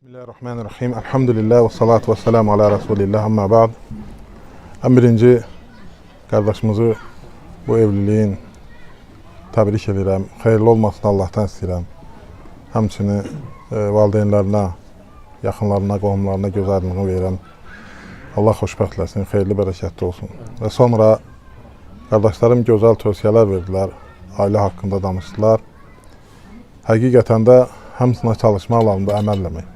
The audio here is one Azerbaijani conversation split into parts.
Bismillahirrahmanirrahim. Elhamdülillah və salatu və selamu ala Resulillah. Amma ba'd. Ən birinci qardaşımızı bu evliliyin təbrik edirəm. Xeyirli olmasını Allahdan istəyirəm. Həmçinin valideynlərinə, yaxınlarına, qohumlarına göz aydınlığı verirəm. Allah xoşbəxt eləsin, xeyirli, bərəkətli olsun. Və sonra qardaşlarım gözəl tövsiyələr verdilər, ailə haqqında danışdılar. Həqiqətən də hamısına çalışmaq lazımdır, əməl eləmək.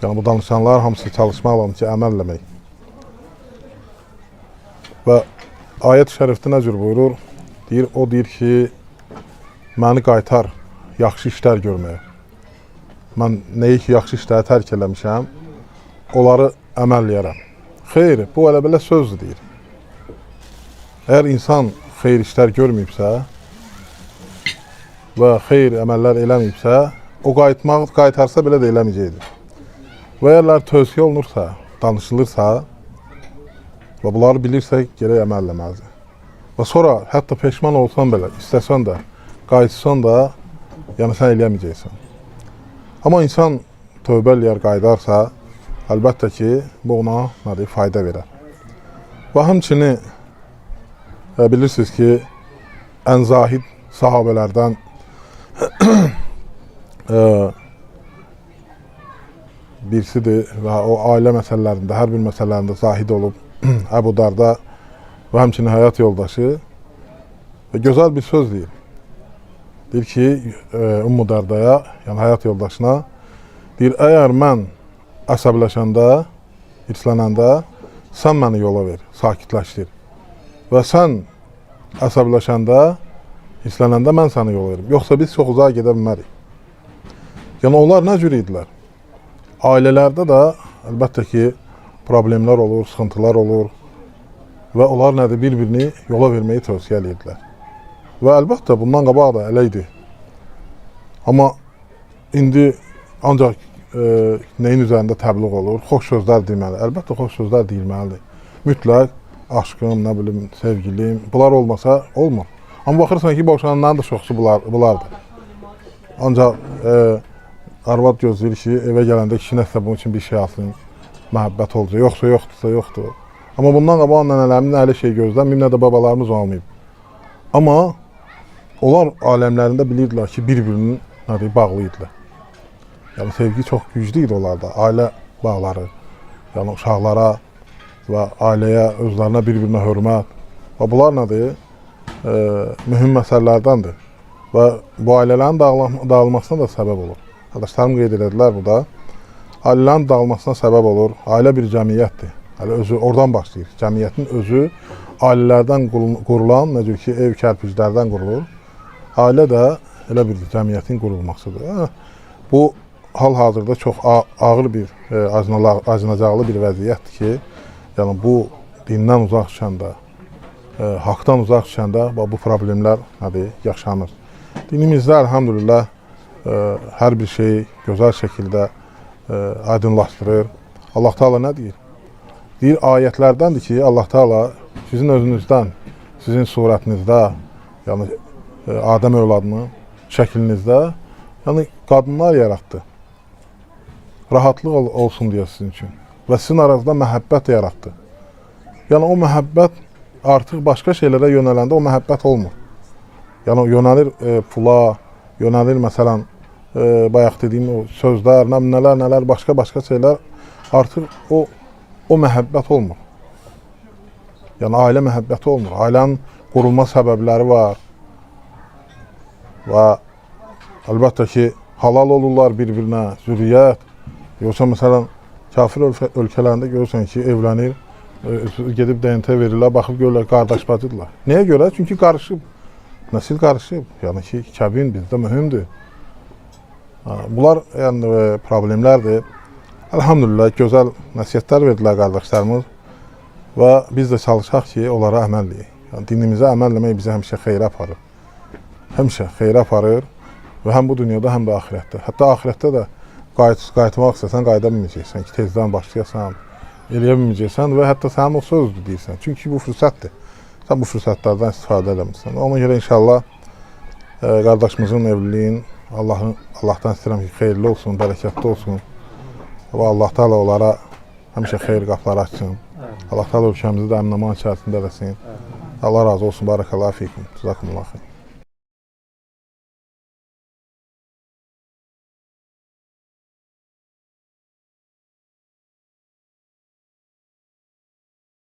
Yəni bu danışanlar hamısı çalışmaq lazımdır ki, əməl eləmək. Və ayət-i şərifdə nə cür buyurur? Deyir, o deyir ki, məni qaytar yaxşı işlər görməyə. Mən nəyi ki, yaxşı işləri tərk eləmişəm, onları əməlləyərəm. Xeyr, bu elə belə sözdür, deyir. Əgər insan xeyir işlər görməyibsə və xeyir əməllər eləməyibsə, o qaytarsa belə də eləməyəcəkdir. Və əgər tövsiyə olunursa, danışılırsa və bunları bilirsə, gərək əməl eləməlidir. Və sonra hətta peşman olsan belə, istəsən də, qayıtsan da, yəni sən eləyəməyəcəksən. Amma insan tövbə eləyər, qayıdarsa, əlbəttə ki, bu ona nədir, fayda verər. Və həmçinin bilirsiniz ki, ən zahid sahabələrdən birisidir və o ailə məsələlərində, hər bir məsələlərində zahid olub Əbu Darda və həmçinin həyat yoldaşı və gözəl bir söz deyir. Deyir ki, Ummu Dardaya, yəni həyat yoldaşına, deyir, əgər mən əsəbləşəndə, hirslənəndə sən məni yola ver, sakitləşdir. Və sən əsəbləşəndə, hirslənəndə mən səni yola verim. Yoxsa biz çox uzağa gedə bilmərik. Yəni onlar nə cür idilər? Ailələrdə də əlbəttə ki, problemlər olur, sıxıntılar olur və onlar nədir, bir-birini yola verməyi tövsiyə edirdilər. Və əlbəttə bundan qabaq da elə idi. Amma indi ancaq nəyin üzərində təbliğ olur? Xoş sözlər deməli. Əlbəttə xoş sözlər deyilməlidir. Mütləq aşkım, nə bilim, sevgilim, bunlar olmasa olmur. Amma baxırsan ki, boşananların da çoxusu bunlardır. Ancaq arvad gözləyir ki, evə gələndə kişi nəsə bunun üçün bir şey alsın, məhəbbət olacaq. Yoxsa yoxdursa yoxdur. Amma bundan qabaq nənələrimin nə elə şey gözləməyib, nə də babalarımız olmayıb. Amma onlar aləmlərində bilirdilər ki, bir-birinin nədir, bağlı idilər. Yəni sevgi çox güclü idi onlarda, ailə bağları. Yəni uşaqlara və ailəyə, özlərinə bir-birinə hörmət. Və bunlar nədir? Mühüm məsələlərdəndir. Və bu ailələrin dağılmasına da səbəb olur. Qardaşlarım qeyd elədilər burada. Ailələrin dağılmasına səbəb olur. Ailə bir cəmiyyətdir. Hələ özü oradan başlayır. Cəmiyyətin özü ailələrdən qurulan, nə cür ki, ev kərpiclərdən qurulur. Ailə də elə bir cəmiyyətin qurulmasıdır. Bu hal-hazırda çox ağır bir, acınacaqlı bir vəziyyətdir ki, yəni bu dindən uzaq düşəndə, haqdan uzaq düşəndə bu problemlər nədir, yaşanır. Dinimizdə əlhamdülillah hər bir şeyi gözəl şəkildə aydınlaşdırır. Allah Teala nə deyir? Deyir, ayətlərdəndir ki, Allah Teala sizin özünüzdən, sizin surətinizdə, yəni Adəm övladının şəklinizdə, yəni qadınlar yaratdı. Rahatlıq olsun deyə sizin üçün. Və sizin aranızda məhəbbət yaratdı. Yəni o məhəbbət artıq başqa şeylərə yönələndə o məhəbbət olmur. Yəni yönəlir pula, yönəlir məsələn, bayaq dediyim o sözlər, nələr, nələr, başqa-başqa şeylər artıq o məhəbbət olmur. Yəni ailə məhəbbəti olmur. Ailənin qurulma səbəbləri var. Və əlbəttə ki, halal olurlar bir-birinə, zürriyyət. Yoxsa məsələn, kafir ölkələrində görürsən ki, evlənir, gedib DNT verirlər, baxıb görürlər, qardaş bacıdırlar. Nəyə görə? Çünki qarışıb. Nəsil qarışıb. Yəni ki, kəbin bizdə mühümdür. Bunlar yəni problemlərdir. Elhamdülillah, gözəl nəsihətlər verdilər qardaşlarımız və biz də çalışaq ki, onlara əməl eləyək. Yəni, dinimizə əməl eləmək bizi həmişə xeyrə aparır. Həmişə xeyrə aparır və həm bu dünyada, həm də axirətdə. Hətta axirətdə də qayıtmaq istəsən, qayıda bilməyəcəksən ki, tezdən başlayasan, eləyə bilməyəcəksən və hətta sənin o sözdür deyirsən. Çünki bu fürsətdir. Sən bu fürsətlərdən istifadə eləmirsən. Ona görə inşallah qardaşımızın evliliyin Allahdan istəyirəm ki, xeyirli olsun, bərəkətli olsun. Və Allah Teala onlara həmişə xeyir qapıları açsın. Allah Teala ölkəmizi də əmin-aman içərisində eləsin. Allah razı olsun. Barakallahu fikum. Cəzakumullah xeyr.